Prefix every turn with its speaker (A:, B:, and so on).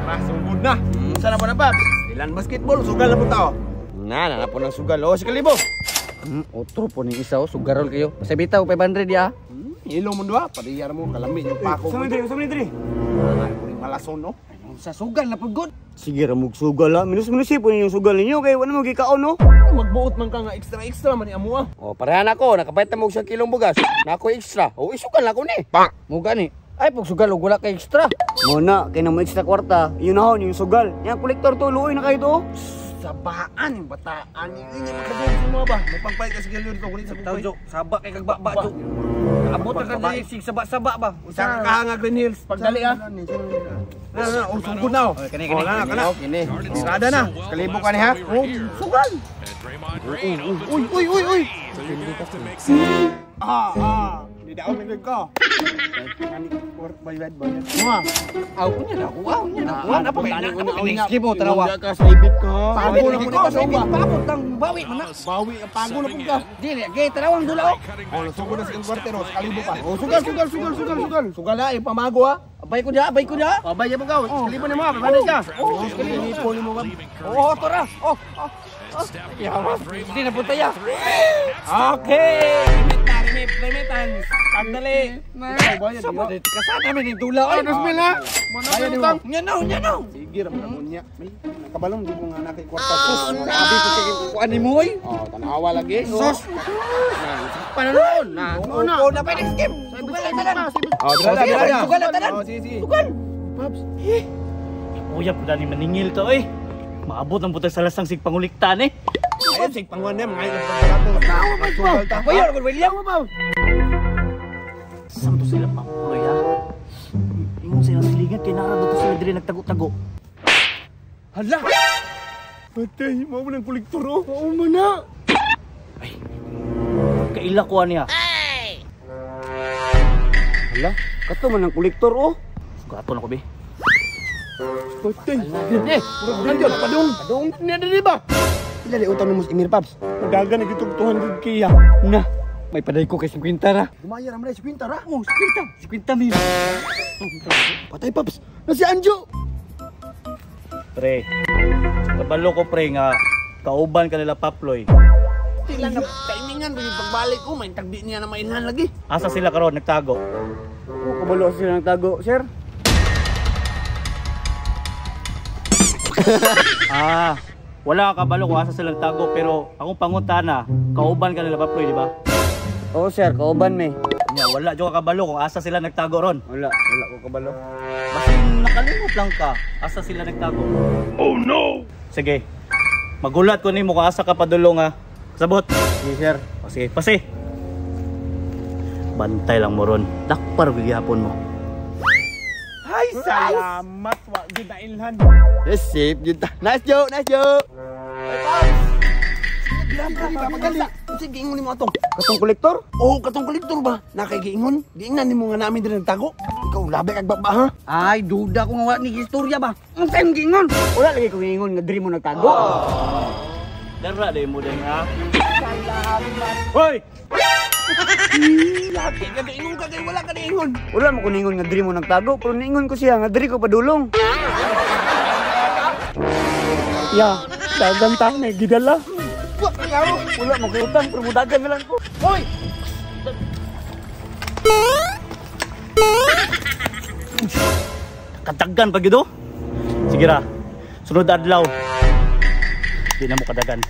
A: Tara, sugod na.
B: Unsa na po na, Paps?
A: Ilan basketball, sugal na po tao.
B: Na, na po ng sugal. O, si Kalibo.
C: Otro po ning isa oh, sugarol kayo. Pasabitaw 500 ya.
A: Ilo mo duha, padiyar mo kalami yung pako.
D: Sa man diri,
A: Ay, kuning malason no.
C: Sa sugal na pud gud.
D: Sige ra mog sugal ha. Minus minus po ninyong sugal ninyo kay wala mo gikaon no.
A: Magbuot man ka nga extra extra man ni amo ah.
B: O, parehan ako. Nakapait na mo sa kilong bugas. Na ako extra. O, isugal na ako ni.
C: Mo gani. Ay pag sugal og wala kay extra.
D: Mo na kay na mo extra kwarta, yun na yung sugal. Yang kolektor to luoy na kayo to.
A: Sabaan, bataan. Ini makadung sa mga ba. Mapangpay ka sa dito kulit sa
C: Taw
A: kukoy.
C: jo, saba kay kagbaba jo. Abot na ka diri sig saba-saba ba.
A: Usa ka kahanga Green Hills pagdali ah. Na na, oh, sugod na oh.
C: Kani
A: Oh, na, kana.
B: Kini.
A: Sirada na.
B: Kalibo ka ni ha?
A: Oh, sugal. Uy, uy, uy, uy. Ah, ah. Di daw ni ko. Kani work bayad bayad. Mga.
C: Aw kunya na ako, aw nya na ako. Apa kay na apa kay skip mo tanawa.
B: Ka sa ibit ka.
A: Pago na po ka sa uba.
C: Paabot tang bawi man na.
A: Bawi ang pago na po ka.
C: Dili gay tanawang dula oh.
A: Oh, sugod na sa kwartero, sa kalibo pa. Oh, sugal, sugal, sugal, sugal, sugal. Sugal na, ipamago ah.
C: Abay ko diha, abay ko diha.
B: O, bayad mo ka. Kalibo ni mo. Pabanay ka.
A: Oh, kalibo ni mo ba?
C: Oh, tora. Oh, oh. Oh, yawa. Hindi na punta ya.
A: Okay. Remit, remittance. Sandali.
C: Sa mo dito ka sana may dula oy.
B: Mil ha?
A: Bayad ni mo.
C: Nya no, nya no.
A: Sige, ramon mo niya. May nakabalong di ko nga na kay kwarta.
C: Sus, abi ko kay kuan ni mo oy.
B: O, tanawa lagi. Sus. Pananon. Na.
C: Oh, na pa ni skip. Sugal lang tanan.
B: O, dira na, dira na.
C: Sugal lang tanan.
A: Oh, sige, sige.
C: Sugal.
A: Paps.
E: Uya po dani maningil to eh. Maabot ang butang sa lasang sig panguliktan eh.
A: Ayun, sig pangwan niya, mga ilang pagkarato. Sugal ta.
C: Bayar ko William.
E: Saan to sila pampuloy ha? Ingon sila silingan kay nara dito sila diri nagtago-tago.
A: Hala! Patay, mo mo ng kolektor oh. Oo mo na.
E: Kaila ko niya.
D: Hala, kato man ang kolektor oh.
E: Sugaton ako be.
A: Patay. Eh, murag nandiyon, padung.
B: Padung niya diri ba? Pila di utang nimo sa Emir Paps?
A: Madagan na gitog 200k ah.
C: Na, may paday ko kay 50 ra.
B: Gumayar ang si Quinta ra.
C: Oh, 50. 50 mil.
B: Patay Paps. Na si Anjo.
E: Pre. Kabalo ko pre nga kauban kanila Paploy.
A: Tila na timingan ba yung pagbalik ko, may tagdi niya na mailhan lagi.
E: Asa sila karon nagtago?
D: Oh, kabalo sila nagtago, sir.
E: Ah, wala ka kabalo kung asa sila nagtago pero akong pangutana, kauban kanila Paploy, di ba?
D: Oo sir, kauban me.
E: Nya wala jud ka kabalo kung asa sila nagtago ron.
D: Wala, wala ko kabalo.
E: Basin nakalimot lang ka, asa sila nagtago. Oh no. Sige. Magulat ko nimo kung asa ka padulong ha. Sabot.
D: Sige sir.
E: O sige, pase. Bantay lang mo ron. Dakpar gihapon mo.
A: Ay, salamat wa gid na ilhan.
B: Yes, safe jud ta. Nice Joe, nice Joe.
A: Magali. Sige, giingon nimo atong.
D: Katong kolektor?
A: Oh, katong kolektor ba? Nakay giingon? Giingnan nimo nga namin diri nagtago. Ikaw labi kag baba ha.
C: Ay, duda ko nga wala ni istorya ba. Ang sa'yo gingon.
D: Wala lagi ko ingon nga diri mo nagtago.
E: Dara day mo din ha. Hoy!
A: Lagi ka giingon ka kay wala ka giingon.
D: Wala mo ko ningon nga diri mo nagtago, pero ningon ko siya nga diri ko padulong.
A: Ya, dagan ta na gidala.
D: Wa kayo. Wala mo ko utang pero mudagan na lang ko.
A: Hoy!
E: Kadagan pag yun, oh. Sige ra. Sunod adlaw. Di na mo kadagan.